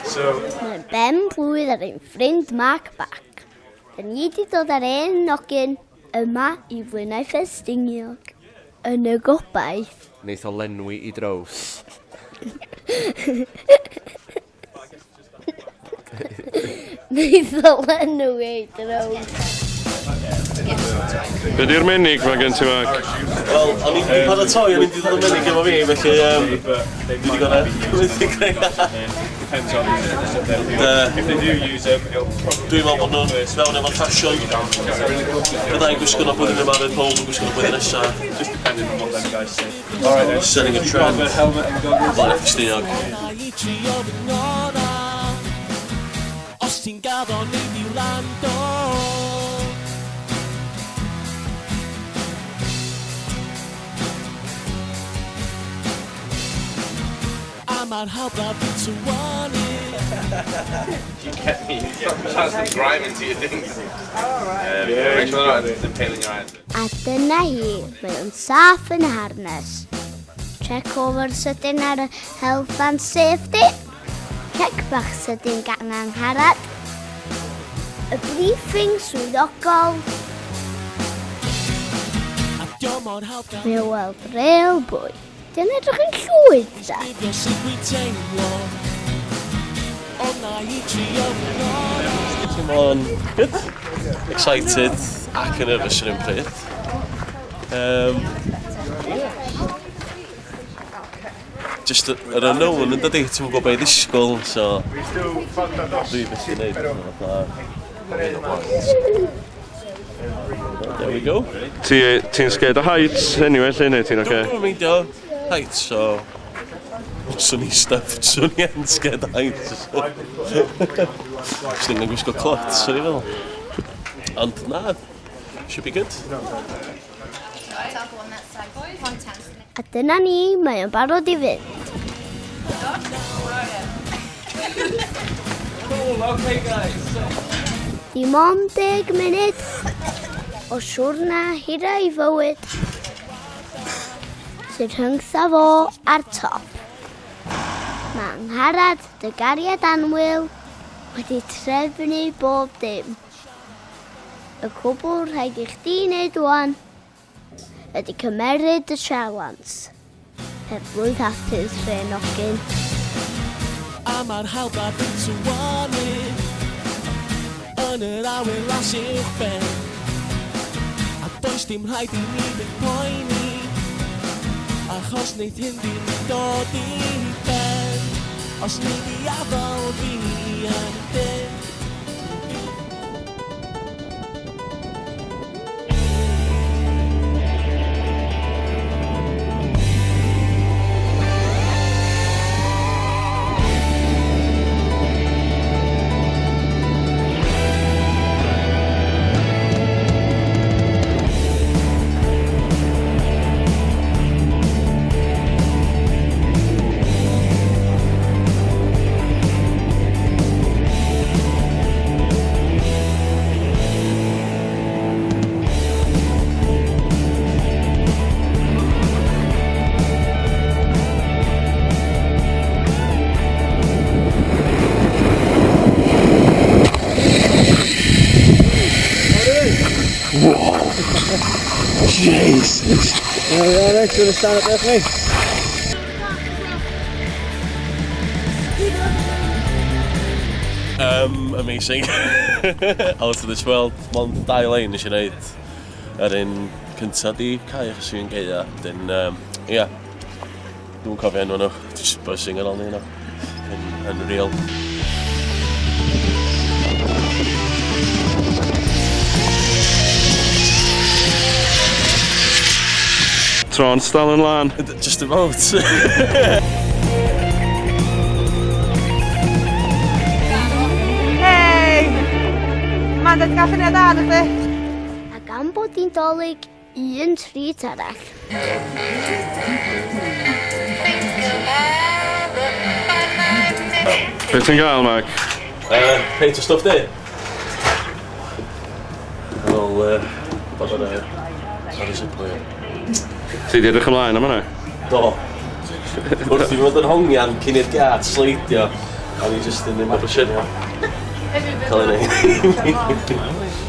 Mae'n ben blwydd ar ein ffrind Mark Back. Da ni wedi dod ar ein nogyn yma i Flaenau Ffestiniog yn y gobaith. Neith o lenwi i draws. Neith o lenwi ei draws. Be di'r menig mae gen ti Mark? Wel, o'n i'n paratoi, o'n i'n dod â menig efo fi, felly um, dwi wedi gorau cymryd greu. Dwi'n meddwl bod nhw'n fewn efo'r ffasiwn. Byddai'n gwisgo nhw blwyddyn yma, fydd pob yn gwisgo nhw blwyddyn nesaf. Setting a trend. Blaenau Ffestiniog. Os ti'n gaddo nei di wrando. A mae'r hawdd a fi tywanu. You get me. Sometimes the grime into your things. Yeah, yeah, make sure they're not impaling your eyes. A dyna hi, mae o'n saff yn y harness. Check over sydyn ar y health and safety. Check bach sydyn gan Angharad. Y briefing swyddogol. Mae o weld real bwy. Dyn edrych yn llwyd, da. Teimlo'n good, excited ac yn nervous yr un pryd. Um, yeah. Just yr unknown yn dydi, ti'n gwybod beth i ddisgwyl, so dwi beth i'n neud. There we go. Ti'n ti scared o heights anyway, lle neu ti'n oce? Okay? Dwi'n meindio heights, so... Swn i stuffed, swn i yn scared o heights. Swn i'n gwisgo clot, swn i'n feddwl. Ond na, should be good. A dyna ni, mae o'n barod i fynd. Dim ond 10 munud o siwrna hira i fywyd sy'n rhyngtha fo a'r top. Mae Angharad, dy gariad annwyl, wedi trefnu bob dim. Y cwbl rhaid i chdi wneud wan ydy cymeryd y sialens. Penblwydd hapus, Rhen Ogyn. A mae'r hawl da fi'n tywanu Yn yr awyr las uwchben A does dim rhaid i ni byth poeni Achos wneith hyn ddim dod i ben Os nei di afael fi yn dyn. Jesus! All right, do you want to stand up there for me? Amazing. Out of this world. Mond dau lein nes i wneud. Yr un cynta di cau achos fi'n gaea. Dyn, um, ia. Yeah. Dwi'n cofio enw nhw. Just buzzing ar ôl ni yno. Unreal. Tron dal yn lan. Just about. Hei! Mae'n dod gael lluniau da, ydych chi? A gan bod hi'n dolyg, un treat arall. Be ti'n gael, Mark? Peint o stwff di? Ar ôl bod ar y ar y zipline. Ti di edrych ymlaen am hwnna? Do. Wrth i fi fod yn hongian cyn i'r giat sleidio. O'n i jyst yn ddim efo syniad. Cael ei wneud.